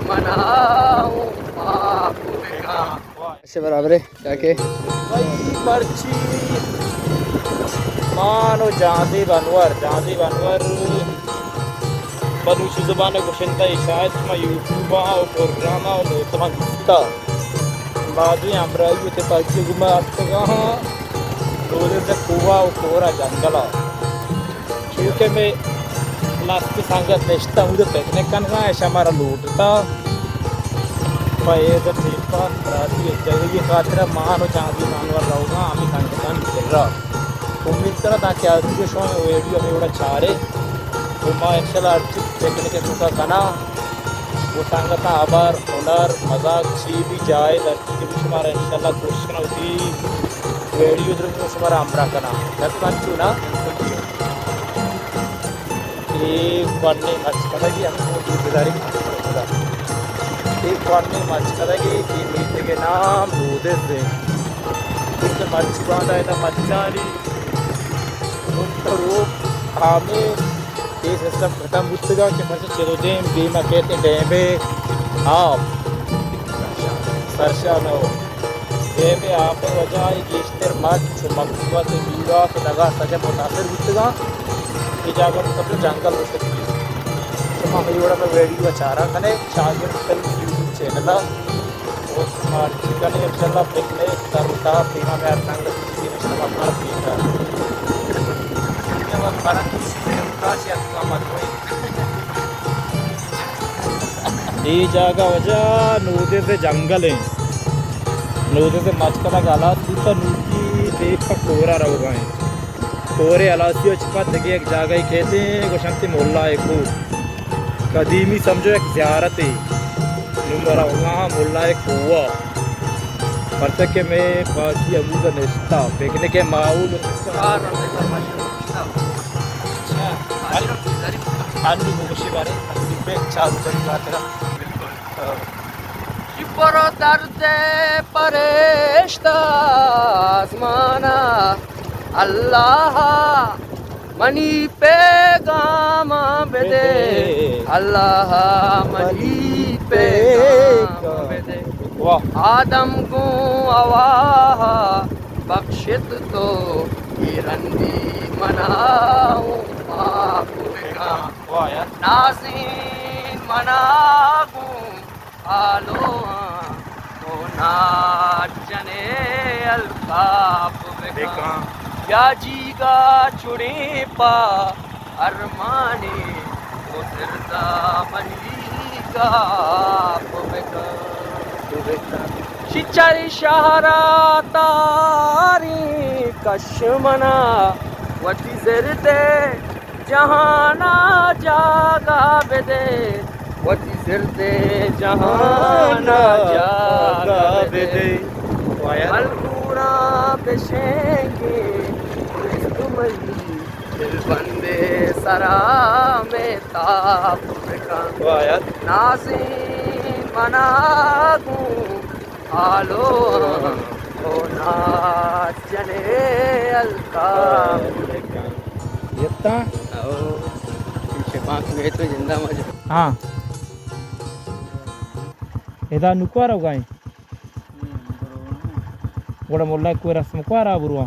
منا او معاف بکن۔ اچھا، برابر ہے، کیا کہ بھائی مرچی مان و جہانزیب انور، جہانزیب انور بلوچی زبان ءِ گشندہ، شاید شما یوٹیوب ءَ و پروگرام ءَ و موتماں دیستا۔ بازیں ہمراہی تے پاکی گما اتکگاں، لوریز کوہ و کورا جنگل ءَ۔ چونکہ مئے لہتے سنگت نشتہ اود پکنک کنگا، ایشاں مارا لوٹتا۔ پہ اے ٹیپا براتی یک جاگہی خاطرا مان و چاندی مانور روگا ہمیں سنگتانی کرا۔ امید کرا تاکہ آدمی شما ویڈیو ہمیں وڑا چارے۔ و ما انشاءاللہ ہرچی پکنک توکا کنا۔ و سنگتاں ہبر، ہنر، مزاک، چی بھی جائز، ہرچی کہ بھی شمارا انشاءاللہ کوشش کنا وتی ویڈیو در شمارا ہمراہ کنا۔ دستان چو نا؟ اے کونے مچ کدگی ہم دور بداری۔ اے کونے مچ کدگی، اے میتگ ءِ نام رودز اِنت۔ کہ مرچی باندا ادا مچانی روک ہمے اے سسٹم ختم بوتگاں کہ پرچہ چد و دیم دیما کیت ڈیم ءِ آپ سرشار نہ ہو۔ ڈیم ءِ آپ ءِ وجہ ءَ گیشتر مچ و مخلوقات میراث ءِ ڈگار سجہ متاثر بوتگاں۔ اے جاگہ مطلب جنگل گوشگ بیت۔ شما ہمے وڑا مئے ویڈیو ءَ چاران کنے، چاگرد فلمز یوٹیوب چینل ءَ۔ و شما چکنے انشاءاللہ پکنک در و تاب دیما مئے ہر سنگت چیزے نشتہ مکن پیدا۔ اے جاگہ وجہ نودز ءِ جنگل اِنت۔ نودز ءِ مچ کدگ ہلاس بوتہ، نوکی دیم پہ کورا روگا اِنت۔ کورے ہلاسی ءَ چہ پد دگہ یک جاگہے کیت اِنت، گوشنت ملا ءِ کوہ۔ قدیمی سمجھو یک زیارتے۔ نوں ما روگا ہاں ملا ءِ کوہ ءَ۔ پرچہ کہ مئے پارٹی ہمود ءَ نشتہ، پکنک ءِ ماحول۔ انو بگوشی بارے، بے چار بجن باترا۔ شبر درد پرشتہ آزمانا، اللہ منی پیغام بدے، اللہ منی پیغام بدے۔ واہ۔ آدم گوں حوا بخشت تو، اے رندی منا معاف بکن۔ واہ یار۔ نازین منا گوں آلو آں، تو ناز جنے الکاپ بکن۔ بکن۔ یا جیگا چڑیں پا ارمانی، تو زردا منی گاپ بکن۔ بکن۔ شچاری شہرا تاری کش منا، وتی زردے جہانا جاگہ بدے، وتی زردے جہانا جاگہ بدے۔ ملگوراں بشینگے، دوست مئی دلبندے سرا مہتاب بکن۔ واہ یار۔ نازین منا گوں آلو آں، او ناز جنے الکاپ۔ یتاں؟ او، شپانک گئے تو زندہ مجھے۔ ہاں۔ ادا نکوار ہو گئے۔ گڑا ملا کوہ رسم کوار آ برواں۔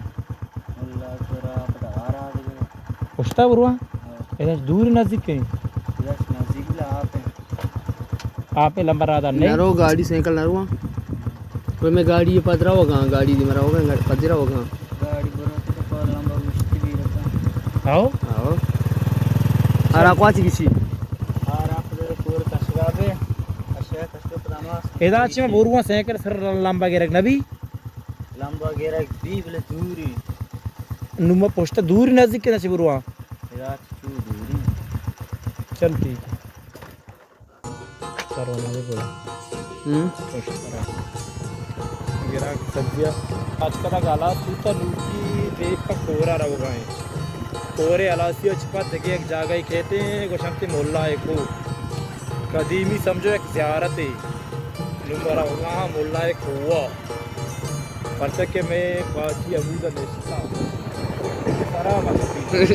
ملا کوہ را پدا آرا دگہ۔ پشتا برواں؟ ہاں۔ ادا دور نزدیک ہے۔ ادا نزدیک لا آپ ہے۔ آپ لمبا راہ دار نہیں؟ نہ رو، گاڑی سائیکل نہ رواں۔ کوئی میں گاڑی پد روگا، گاڑی دی میں روگا، پد روگا۔ گاڑی برو تو پر لمبا مشتی بھی رہتا۔ آؤ؟ آؤ۔ آرا کواچی کسی؟ آرا پدا کور کشگا بے۔ اشیا کشگا پدا ما۔ ادا چی میں برواں سائیکل سر لمبا گرگ نبی؟ لمبا گرگ بی بلے دوری۔ نو ما پشت دوری نزدیک کنا چی برواں؟ ادا چو دوری۔ چل ٹھیک ہے۔ سرو نہ بولا۔ ہم۔ گراک سبزیا۔ آج کل گالا تو تا لوکی دے پا کورا روگا ہے۔ کورے الاسی اچ پا دگے ایک جاگہ ہی کہتے ہیں، گوشنتی مولا ہے کو۔ قدیمی سمجھو ایک زیارت ہے۔ نمبر ہوگا ہاں مولا ہے کو۔ پرچا کہ میں پارٹی امود نشتا۔ سرا مکتی۔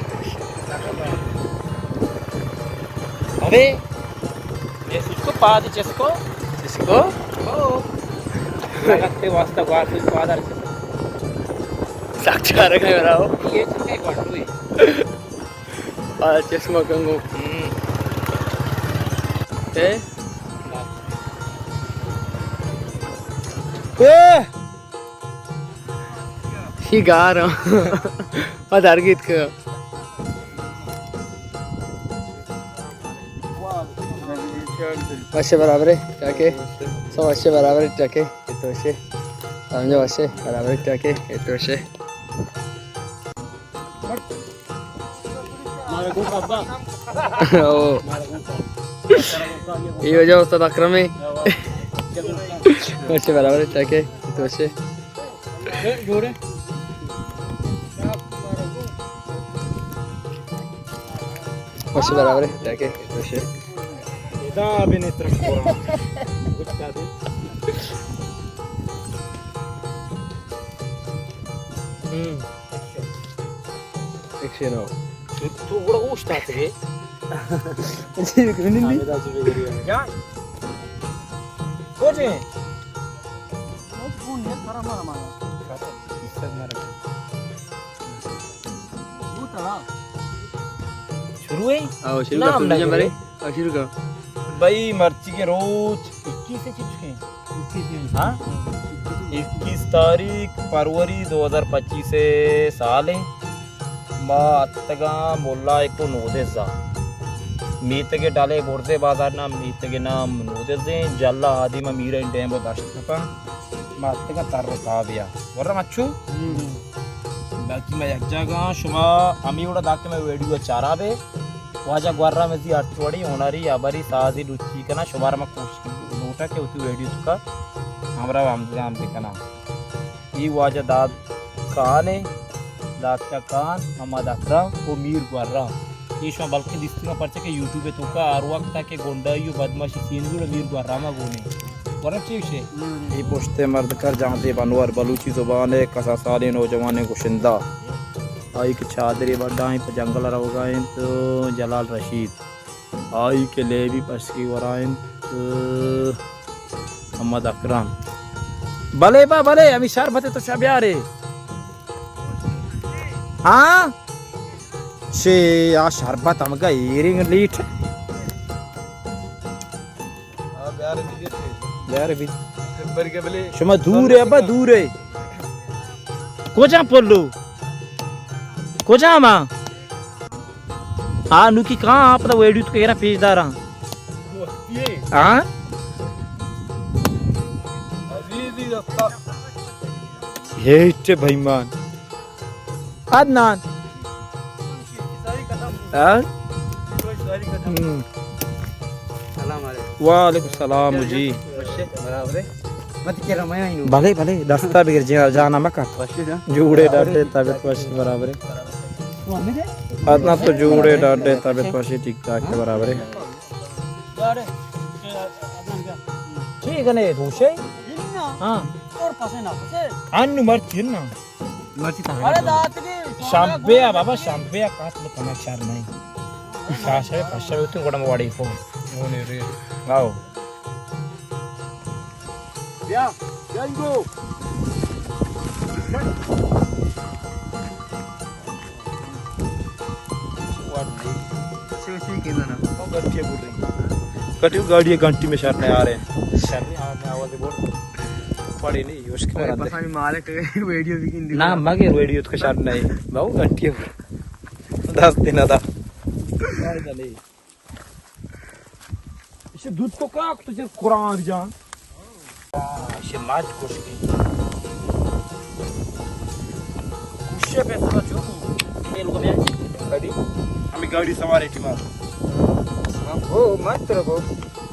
ابے۔ یہ سوچ کو پاد چس کو۔ چس کو؟ او۔ لگتے واسطہ گوار سوچ پاد آر چس۔ ساک چارہ گئے براو۔ یہ چس کا گوار۔ آ، چشمہ کنگو۔ ہم۔ اے؟ اے! شی گار۔ پد ہرگیت کہ۔ وشے برابرے، ٹکے۔ سو وشے برابرے، ٹکے۔ تو وشے۔ سمجھو وشے برابرے، ٹکے۔ تو وشے۔ او۔ یہ وجہ استاد اکرم ہے۔ وشے برابر ہے، ٹھیک ہے، تو وشے۔ وشے برابر ہے، ٹھیک ہے، تو وشے۔ ادا بنے ترک پورا۔ ہم۔ ایکشن ہو۔ تو، تو گڑا اوشتاتگے۔ جی، بکنی نہیں۔ جان۔ کجے؟ شروع ہے؟ آؤ، شروع کر، نام تو نہ جان بھرے۔ گرے۔ آؤ، شروع کر۔ بھائی، مرچی کے روچ اکیس ہے، چچکے؟ ہاں؟ اکیس تاریخ فروری دو ہزار پچیس سال ہے۔ ما اتگاں ملا کو نودزا۔ میتگ ڈالے برزے بازار نام، میتگ نام نودزیں۔ جلا آدی ما میرا ڈیم و داشت کپا۔ ما اتگاں تر و تابیا۔ ورا مچو؟ ہم۔ باقی ما یک جاگہ شما ہمی وڑا داکہ میں ویڈیو چارا بے۔ واجہ گورا مزی ہرچ وڑی ہنری ہبری سازی لچی کنا، شمارا ما کوشش لوٹا کہ وتی ویڈیو تکا ہمراہ ہمگام بکنا۔ ای واجہ داد خان ہے، دادشاہ خان، محمد اکرم و میر گورا۔ ای شما بلکہ دیستی ما پرچہ کہ یوٹیوب توکا ہر وقت کہ گنڈائی و بدماشی سین جوڑ میر گورا ما گونے۔ ورا چی وشے؟ ای پشت مرد کر جہانزیب انور، بلوچی زبان ہے، کسا سالیں نوجوانیں گشندہ۔ آئی کہ چادرے بڈا انت، پہ جنگل ء روگا انت، جلال رشید۔ آئی کہ لیبی پسکی ورا انت، محمد اکرم۔ بلے با، بلے، ہمیں شربت تو چا بیارے۔ ہاں؟ چے آ شربت ہمگا ایرنگ لیٹ۔ بیار بی۔ شما دور ہے، ابا دور ہے۔ کجا پلو؟ کجا ما؟ آ نوکی کہاں آپ دا ویڈیو تو کہہ رہا پیش داراں۔ ہاں؟ یہ اٹھے بھائی مان۔ عدنان۔ ہاں؟ ہم۔ سلام علیکم۔ وعلیکم السلام جی۔ برابر ہے۔ بلے، بلے، دستا بگر جی، جانا مکا۔ جوڑے ڈاڈے، طبیعت وشی برابر ہے۔ عدنان تو جوڑے ڈاڈے، طبیعت وشی ٹھیک ٹھاک ہے، برابر ہے۔ ٹھیک ہے، نہیں، دوشے؟ ہاں۔ انو مرچی نا۔ مرچی تا۔ ارے داتگی۔ شمبے آ بابا، شمبے آ کات بکنا شر نہیں۔ شاشے پشے تو گڑم واڑی کو۔ آؤ۔ بیا، جنگو۔ کٹیو گاڑی گھنٹی میں شر نہیں آ رہے۔ شر نہیں آ رہے، آواز بول۔ پڑے نہیں، یوش کے بسانی مالک ویڈیو بھی کن دی۔ نا، مگے ویڈیو تو شر نہیں۔ باو گھنٹی۔ دس دن ادا۔ اسے دودھ کو کاک تو چر قرآن جان۔ اسے ماچ کشکی۔ کشے پہ تو چو۔ تیل کو بیا۔ گاڑی۔ ہمیں گاڑی سوارے کی مار۔ ہاں، وہ مت رکو۔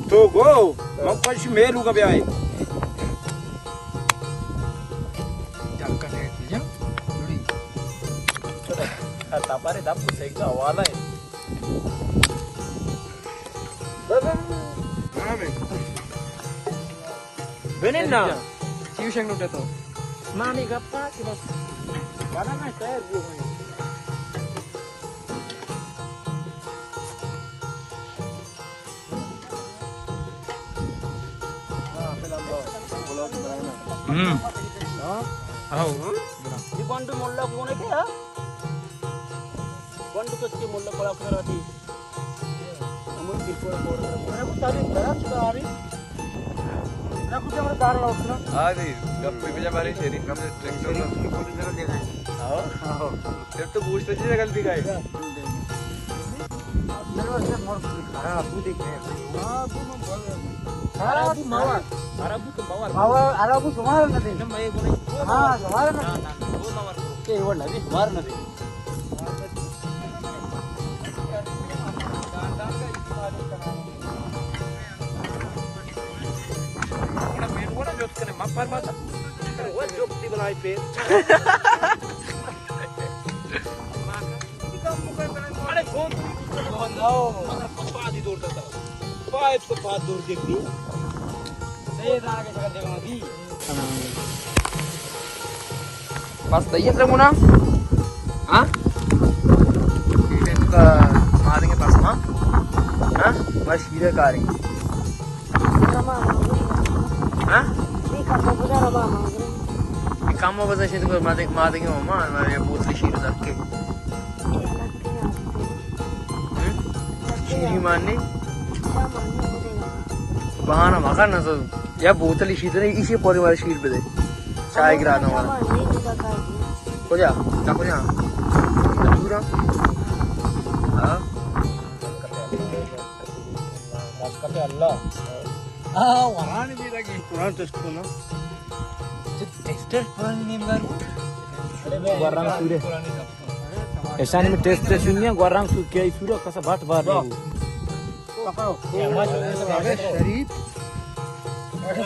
تو گو، من پنچ میل ہوگا بیائے۔ جاکا ہے تجا۔ تاپارے دب سیک دا حوالہ ہے۔ بنن نا۔ چیو شنگ لوٹے تو۔ مانی گپا کہ بس۔ بنا میں ٹائر دیو بھائی۔ ہم۔ ہاں؟ ہاں۔ یہ بند ملا کون ہے کیا؟ بند تو اس کے ملا کڑا کڑا تھی۔ ہمیں بالکل کور کر۔ میرے کو تعلیم کرا چکا آ رہی۔ میرے کو جمع دار لاؤ نا۔ ہاں جی، گپ بھی بجا مارے شریف کا ٹریکٹر۔ شریف کی فوٹو ذرا دے دیں۔ ہاں۔ ہاں۔ پھر تو گوشت اچھی جگہ بھی گئے۔ میرے واسطے موڑ خراب، وہ دیکھ رہے ہیں۔ ہاں، وہ میں بول رہا ہوں۔ خراب، وہ ماوا۔ خراب، وہ تو ماوا۔ ماوا، خراب، وہ سمار نہ دے۔ نہ، میں بولے، وہ ہاں، ماوا۔ سمار نہ دے۔ نہ، نہ، وہ ماوا۔ اے، وہ نہ دے، سمار نہ دے۔ بس دئیے ترمونا۔ ہاں؟ پیٹے تو کا ماریں گے بس، ہاں؟ ہاں؟ بس شیرے کاریں۔ ہاں؟ یہ کم ہو بزن شد کو مادے، مادے کے ماما، ہمارے بوتل شیر تک کے۔ ہم؟ شیری ماننے؟ بہانہ مکن نہ تو۔ یا بوتل شیر نہیں، اسی پوری مارے شیر بدے۔ چائے گرا دو ہمارا۔ کجا؟ تا کجا؟ دورا؟ ہاں؟ برکت اللہ۔ ہاں، وران بھی لگی۔ قرآن ٹیسٹ کو نا۔ ٹیسٹر پرانی نیم گار۔ گورنگ سورے۔ ایشانی میں ٹیسٹ سنیا، گورنگ سور کیا سورا کسا بٹ بار نہیں۔ شریف۔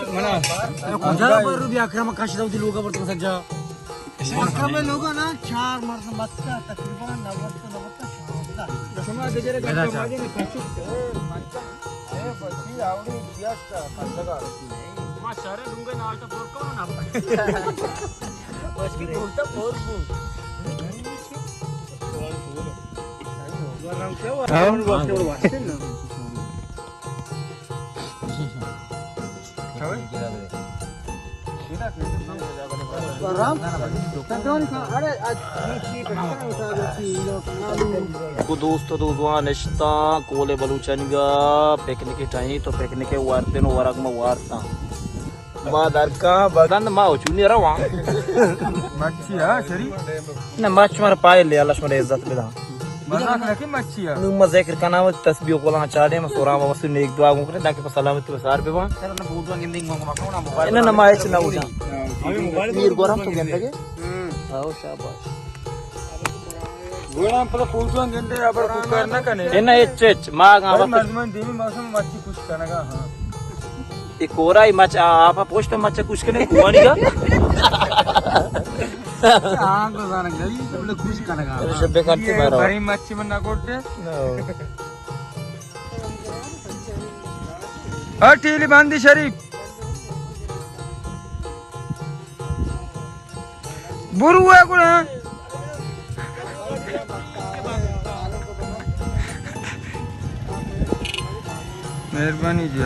منا۔ کجا پر بھی اکرم کش دو دی لوگا پر تو سجا۔ مکہ میں لوگا نا چار مرد مکہ تقریباً نوّد تو نوّد تا شانزدہ۔ شما دگرے گھنٹہ ماجے نے پچو۔ اے بچی آوڑی کیا تا کندگا۔ ما شہر ڈونگے نال تا پور کون نا۔ بس کی بولتا پور بو۔ ورنگ کیا ورنگ واسطے نا۔ کو دوست و دوزواں نشتاں کول بلوچانی گا پکنک ٹائیں تو پکنک وارتن و ورگ ما وارتاں۔ ما درکاں بدن ما چونی رواں۔ مچی ہا شری؟ نہ، مچ مارا پائے لے، اللہ شمارا عزت بداں۔ مذاق نہ کہ مچی ہا۔ نو ما ذکر کناں وتی تسبیح و قرآن چاڑے، ما سوران واسطے نیک دعا گوں کرے، تاکہ پہ سلامتی و سار بباں۔ نہ، نہ، ما ہچ نہ بوجاں۔ میر گورم تو گندگے؟ ہاں۔ آؤ، شاباش۔ گورم پدا فوٹو گندے، ابر کوکار نہ کنے۔ اے نہ، ہچ، ہچ، ما آگاں بھائی، وقت مردمان دیمی موسم مچی کچھ کنگا، ہاں۔ اے کورائی مچ، آ، آپا پوشت مچ کچھ کنے، کوانی گا۔ آنگو زانگ نبی، تو بلے کچھ کنگا۔ شبے کرتے یہ مارا۔ بری مچی من نہ کوٹے۔ ہاں، ٹیلی باندی شریف۔ برو ہے گڑا۔ مہربانی جی۔